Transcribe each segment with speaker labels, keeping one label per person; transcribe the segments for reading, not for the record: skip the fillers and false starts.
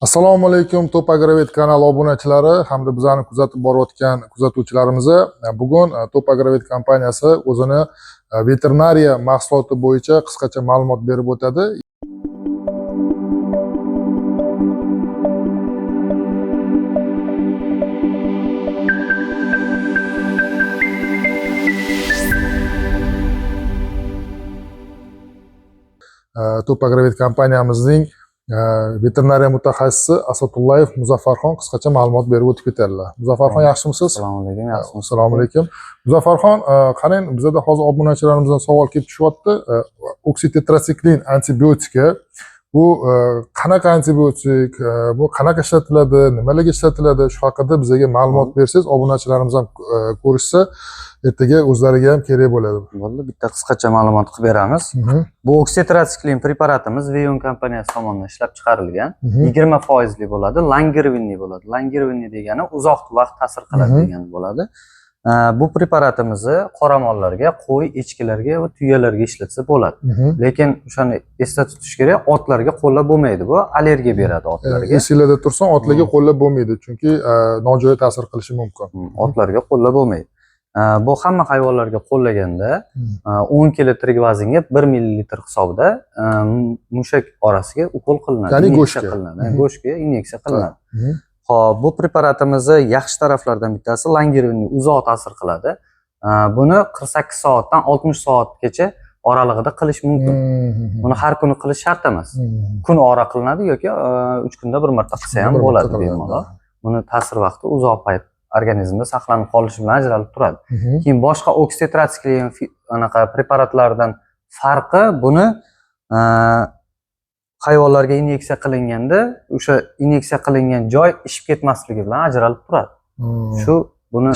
Speaker 1: Assalomu alaykum Top Agrovet kanali obunachilari hamda bizani kuzatib borayotgan kuzatuvchilarimiz. Bugun Top Agrovet kompaniyasi o'zini veterinariya mahsuloti bo'yicha qisqacha ma'lumot berib o'tadi. Top Agrovet kompaniyamizning veterinariya mutaxassisi Asatullayev Muzaffarxon qisqacha ma'lumot berib o'tib ketadilar. Muzaffarxon, yaxshimisiz?
Speaker 2: Assalomu alaykum, yaxshimisiz?
Speaker 1: Assalomu alaykum. Muzaffarxon, qarang, bizada hozir obunachilarimizdan savol kelib tushyapti. Oksitetrasiklin antibiotiki bu qanaqa antibiotik, bu qanaqa ishlatiladi, nimalarga ishlatiladi, shu haqida bizga ma'lumot bersangiz, obunachilarimiz ham ko'rishsa, ertaga o'zlariga ham kerak bo'ladi.
Speaker 2: Bo'ldi, bitta qisqacha ma'lumot qilib beramiz. Bu oksitetrasiklin preparatimiz Vion kompaniyasi tomonidan ishlab chiqarilgan. 20 foizli bo'ladi, langirvinli bo'ladi. Langirvinli degani uzoq vaqt ta'sir qiladi degani bo'ladi. Bu preparatimizni qoramollarga, qo'y, echkilarga va tuyalarga ishlatsa bo'ladi. Lekin o'shani esda tutish kerak, otlarga qo'llab bo'lmaydi bu, allergiya beradi otlarga.
Speaker 1: Esinglarda tursin, otlarga qo'llab bo'lmaydi, chunki nojo'ya ta'sir qilishi mumkin.
Speaker 2: Otlarga qo'llab bo'lmaydi. Bu hamma hayvonlarga qo'llaganda 10 kilo tirik vaznga 1 millilitr hisobida mushak orasiga ukol qilinadi.
Speaker 1: Ya'ni
Speaker 2: Inyeksiya
Speaker 1: go'shtga.
Speaker 2: qilinadi. Go'shtga inyeksiya qilinadi. Xo'p, bu preparatimizni yaxshi taraflaridan bittasi langirvinni uzoq ta'sir qiladi. Buni 48 soatdan 60 soatgacha oralig'ida qilish mumkin. Buni har kuni qilish shart emas. Kun ora qilinadi yoki 3 kunda bir marta qilsa ham
Speaker 1: Bir marta
Speaker 2: bo'ladi
Speaker 1: qilinadi.
Speaker 2: bemalol. Buni ta'sir vaqti uzoq payt organizmda saqlanib qolishi bilan ajralib turadi. Keyin boshqa oksitetratsiklin anaqa preparatlardan farqi buni hayvonlarga inyeksiya qilinganda o'sha inyeksiya qilingan joy ishib ketmasligi bilan ajralib turadi. Shu buni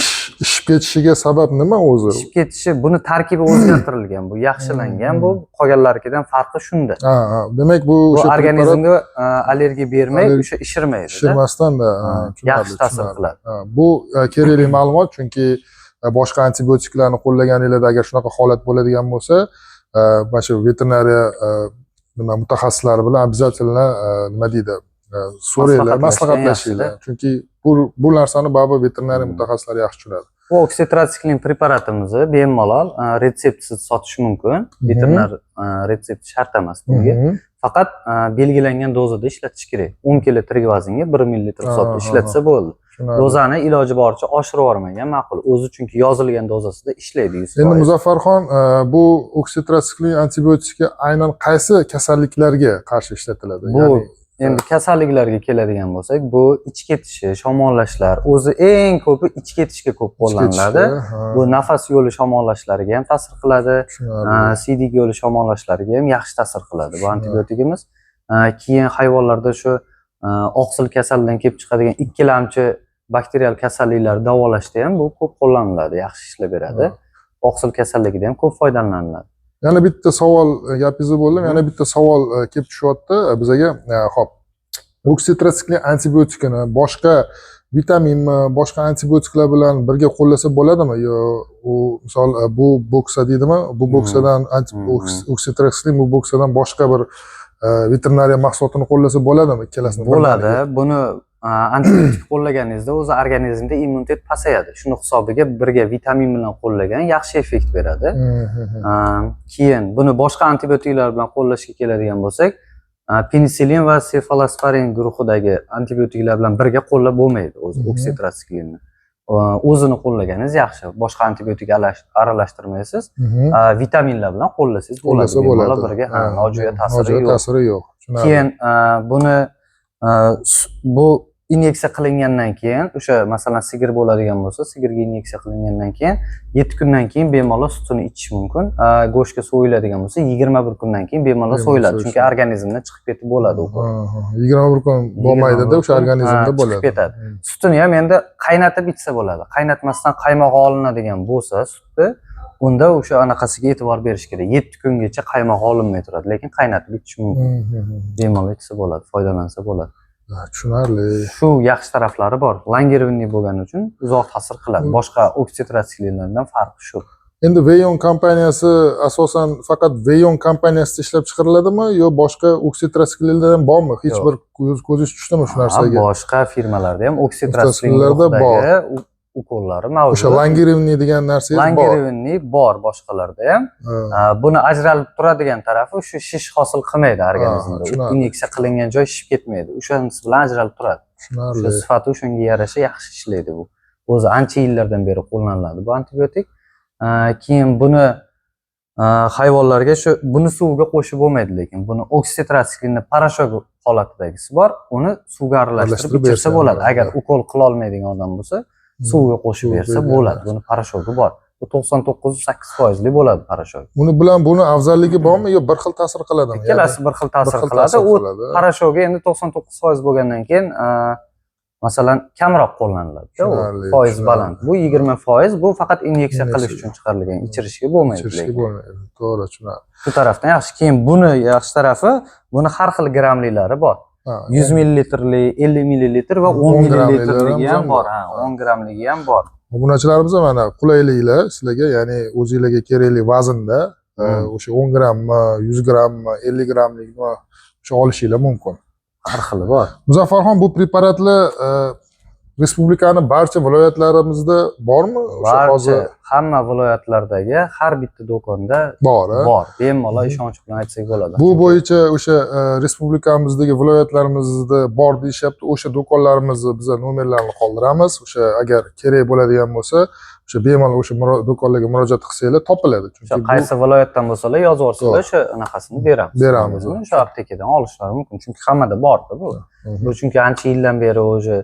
Speaker 1: Ishib ketishiga sabab nima o'zi?
Speaker 2: ishib ketishi, buni tarkibi o'zgartirilgan, bu yaxshilangan, bu qolganlarikidan farqi shunda.
Speaker 1: Ha, ha. Demak, bu
Speaker 2: Bu
Speaker 1: o'sha preparat
Speaker 2: organizmga allergiya bermay, o'sha ishirmaydi.
Speaker 1: Ishirmasdan-da, ha, tushunarli,
Speaker 2: Yaxshi ta'sir
Speaker 1: tushunarli.
Speaker 2: qiladi.
Speaker 1: Ha, bu kerakli ma'lumot, chunki boshqa antibiotiklarni qo'llaganinglarda agar shunaqa holat bo'ladigan bo'lsa, mana shu veterinariya nima mutaxassislari bilan обязательно nima deydi, so'ranglar,
Speaker 2: Maslahatlashgan
Speaker 1: maslahatlashinglar.
Speaker 2: yaxshi-da.
Speaker 1: Chunki bu narsani baribir veterinariya mutaxassislari yaxshi tushunadi.
Speaker 2: Bu oksitetratsiklin preparatimizni bemalol retseptsiz sotish mumkin. Veterinar retsept shart emas bunga. Faqat belgilangan dozada ishlatish kerak. 10 kilo tirik vaznga 1 millilitr hisobda ishlatsa bo'ldi.
Speaker 1: Tushunarli.
Speaker 2: Dozani iloji boricha oshirib yubormagan ma'qul. O'zi chunki yozilgan dozasida ishlaydi 100%.
Speaker 1: Endi Muzaffarxon, bu oksitetrasiklin antibiotiki aynan qaysi kasalliklarga qarshi ishlatiladi?
Speaker 2: Bu
Speaker 1: Ya'ni
Speaker 2: endi kasalliklarga keladigan bo'lsak, bu ich ketishi, shamollashlar, o'zi eng ko'pi ich ketishga ko'p qo'llaniladi.
Speaker 1: ketishga, ha,
Speaker 2: Bu nafas yo'li shamollashlariga ham ta'sir qiladi.
Speaker 1: tushunarli.
Speaker 2: Siydik yo'li shamollashlariga ham yaxshi ta'sir qiladi bu
Speaker 1: Tushunarli.
Speaker 2: antibiotikimiz. Keyin hayvonlarda shu oqsil kasalidan kelib chiqadigan ikkilamchi bakterial kasalliklarni davolashda ham bu ko'p qo'llaniladi, yaxshi ishlab beradi. Oqsil kasalligida ham ko'p foydalaniladi.
Speaker 1: Yana bitta savol, gapingizni bo'ldim. Yana bitta savol kelib tushyapti bizaga. Xo'p. Oksitetrasiklin antibiotikini boshqa vitaminmi, boshqa antibiotiklar bilan birga qo'llasa bo'ladimi? Yo u misol bu boksa deydimi? Bu boksadan oksitetrasiklin bu boksadan boshqa bir veterinariya mahsulotini qo'llasa bo'ladimi ikkalasini?
Speaker 2: Bo'ladi. Buni antibiotik qo'llaganingizda o'zi organizmda immunitet pasayadi. Shuni hisobiga birga vitamin bilan qo'llagan yaxshi effekt beradi. Keyin buni boshqa antibiotiklar bilan qo'llashga keladigan bo'lsak, penicillin va sefalosparin guruhidagi antibiotiklar bilan birga qo'llab bo'lmaydi o'zi oksitetrasiklinni. O'zini qo'llaganingiz yaxshi. Boshqa antibiotik aralashtirmaysiz. Vitaminlar bilan qo'llasangiz bo'ladi.
Speaker 1: Qo'llasa bo'ladi.
Speaker 2: Bemalol birga, ha, nojo'ya ta'siri
Speaker 1: nojo'ya
Speaker 2: yo'q.
Speaker 1: ta'siri yo'q. Tushunarli.
Speaker 2: Keyin buni bu inyeksiya qilingandan keyin o'sha masalan sigir bo'ladigan bo'lsa, sigirga inyeksiya qilingandan keyin 7 kundan keyin bemalol sutini ichish mumkin. Go'shtga so'yiladigan bo'lsa 21 kundan keyin bemalol
Speaker 1: Bemalol
Speaker 2: so'yiladi.
Speaker 1: so'yish
Speaker 2: Chunki
Speaker 1: mumkin.
Speaker 2: organizmdan chiqib ketib bo'ladi u.
Speaker 1: Ha, ha. 21 kun bo'lmaydida
Speaker 2: 21
Speaker 1: o'sha
Speaker 2: kun,
Speaker 1: organizmda
Speaker 2: ha, chiqib
Speaker 1: bo'ladi.
Speaker 2: ketadi. Sutini ham endi qaynatib ichsa bo'ladi. Qaynatmasdan qaymog'i olinadigan bo'lsa sutni, unda o'sha anaqasiga e'tibor berish kerak. 7 kungacha qaymog'i olinmay turadi, lekin qaynatib ichish mumkin. Bemalol ichsa bo'ladi, foydalansa bo'ladi.
Speaker 1: Ha, tushunarli.
Speaker 2: Shu yaxshi taraflari bor. Langirvinli bo'lgani uchun uzoq ta'sir qiladi. Boshqa oksitetrasiklinlardan farqi shu.
Speaker 1: Endi Veyon kompaniyasi asosan faqat Veyon kompaniyasida ishlab chiqariladimi yo boshqa oksitratsiklinlar ham bormi? Hech
Speaker 2: Yo'q.
Speaker 1: bir ko'zingiz tushdimi shu
Speaker 2: Ha,
Speaker 1: narsaga?
Speaker 2: boshqa firmalarda ham oksitratsiklin
Speaker 1: Oksitratsiklinlarda bor.
Speaker 2: guruhdagi ukollari mavjud.
Speaker 1: O'sha Langirimni degan narsangiz bor.
Speaker 2: Langirinni bor boshqalarda ham.
Speaker 1: Ha,
Speaker 2: Buni ajralib turadigan tarafi shu shish hosil qilmaydi organizmda.
Speaker 1: Tushunarli.
Speaker 2: Inyeksiya qilingan joy shishib ketmaydi. O'shanisi bilan ajralib turadi. O'sha
Speaker 1: Tushunarli.
Speaker 2: sifati o'shanga yarasha yaxshi ishlaydi bu. O'zi ancha yillardan beri qo'llaniladi bu antibiotik. Keyin buni hayvonlarga shu buni suvga qo'shib bo'lmaydi, lekin buni oksitetrasiklinni порошок holatidagisi bor, uni suvga aralashtirib
Speaker 1: Aralashtirib
Speaker 2: ichirsa
Speaker 1: bersa
Speaker 2: bo'ladi.
Speaker 1: bo'ladi.
Speaker 2: Agar ukol qilolmaydigan odam bo'lsa, suvga qo'shib
Speaker 1: Suvga
Speaker 2: bersa
Speaker 1: bergan
Speaker 2: bo'ladi.
Speaker 1: yaxshi.
Speaker 2: Buni порошок i bor. Bu 99,8 foizli bo'ladi порошок.
Speaker 1: Uni bilan buni afzalligi bormi yo bir xil ta'sir qiladimi?
Speaker 2: Ikkalasi bir xil ta'sir
Speaker 1: bir xil
Speaker 2: qiladi.
Speaker 1: ta'sir
Speaker 2: U
Speaker 1: qiladi.
Speaker 2: порошок i endi 99% bo'lgandan keyin masalan kamroq qo'llaniladi. U
Speaker 1: Tushunarli,
Speaker 2: foiz
Speaker 1: tushunarli.
Speaker 2: baland. Bu 20%, bu faqat inyeksiya qilish
Speaker 1: Inyeksiya.
Speaker 2: uchun chiqarilgan, ichirishga bo'lmaydi
Speaker 1: Ichirishga
Speaker 2: lekin.
Speaker 1: bo'lmaydi. To'g'ri, tushunarli.
Speaker 2: Shu tarafdan yaxshi. Keyin buni yaxshi tarafi, buni har xil grammlilari bor.
Speaker 1: Ha,
Speaker 2: 100 millilitrli, 50 millilitr va 10
Speaker 1: 10 grammlilari
Speaker 2: millilitrligi ham
Speaker 1: ham
Speaker 2: bor.
Speaker 1: bor.
Speaker 2: Ha, 10 grammligi ham bor.
Speaker 1: Obunachilarimiz ham mana qulayliklar sizlarga, ya'ni o'zinglarga kerakli vaznda o'sha 10 grammmi, 100 grammmi, 50 grammlikmi o'sha olishinglar mumkin.
Speaker 2: Har xili bor.
Speaker 1: Muzaffarxon, bu preparatlar respublikani barcha viloyatlarimizda bormi? O'sha
Speaker 2: Barcha
Speaker 1: hozir
Speaker 2: hamma viloyatlardagi har bitta do'konda
Speaker 1: bor, a?
Speaker 2: bor. Bemalol ishonch bilan aytsak bo'ladi.
Speaker 1: Bu bo'yicha o'sha respublikamizdagi viloyatlarimizda bor deyishyapti. O'sha do'konlarimizni biza nomerlarini qoldiramiz. O'sha agar kerak bo'ladigan bo'lsa, o'sha bemalol o'sha do'konlarga murojaat qilsanglar topiladi.
Speaker 2: O'sha
Speaker 1: Chunki bu
Speaker 2: qaysi viloyatdan bo'lsalar yozib yuborsalar,
Speaker 1: To'g'ri.
Speaker 2: o'sha anaqasini beramiz.
Speaker 1: Beramiz.
Speaker 2: O'sha aptekadan olishlari mumkin. Chunki hammada borda bu. Bu chunki ancha yildan beri уже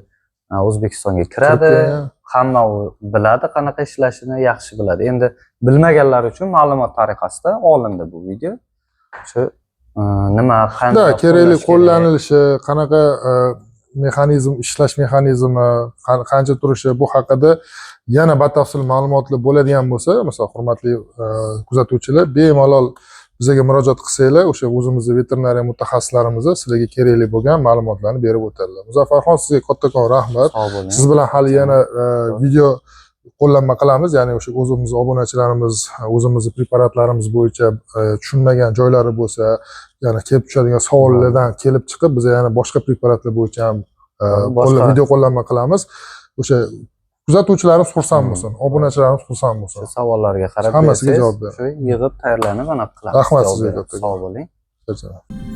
Speaker 2: O'zbekistonga kiradi.
Speaker 1: Kirib
Speaker 2: Hamma u biladi qanaqa ishlashini, yaxshi biladi. Endi bilmaganlar uchun ma'lumot tariqasida olindi bu video. Shu nima qanday
Speaker 1: Da, kerakli
Speaker 2: qo'llash kerak.
Speaker 1: qo'llanilishi, qanaqa mexanizm, ishlash mexanizmi, qancha turishi, bu haqida yana batafsil ma'lumotlar bo'ladigan bo'lsa, masalan, hurmatli kuzatuvchilar, bemalol bizga murojaat qilsanglar, o'sha o'zimizni veterinariya mutaxassislarimiz sizlarga kerakli bo'lgan ma'lumotlarni berib o'tadilar. Muzaffarxon, sizga kattakon rahmat.
Speaker 2: Sog' bo'ling.
Speaker 1: Siz bilan hali yana video qo'llanma qilamiz, ya'ni o'sha o'zimiz obunachilarimiz o'zimizni preparatlarimiz bo'yicha tushunmagan joylari bo'lsa, yana kelib tushadigan savollardan kelib chiqib, biz yana boshqa preparatlar bo'yicha ham video qo'llanma qilamiz. O'sha kuzatuvchilarimiz xursand bo'lsin, obunachilarimiz xursand bo'lsin.
Speaker 2: Shu savollarga qarab
Speaker 1: Hammasiga
Speaker 2: bersangiz,
Speaker 1: javob beramiz.
Speaker 2: shu yig'ib tayyorlanib anaqa qilamiz.
Speaker 1: Rahmat
Speaker 2: Javob
Speaker 1: sizga
Speaker 2: beramiz.
Speaker 1: kattakon.
Speaker 2: Sog' bo'ling.
Speaker 1: Charchamang.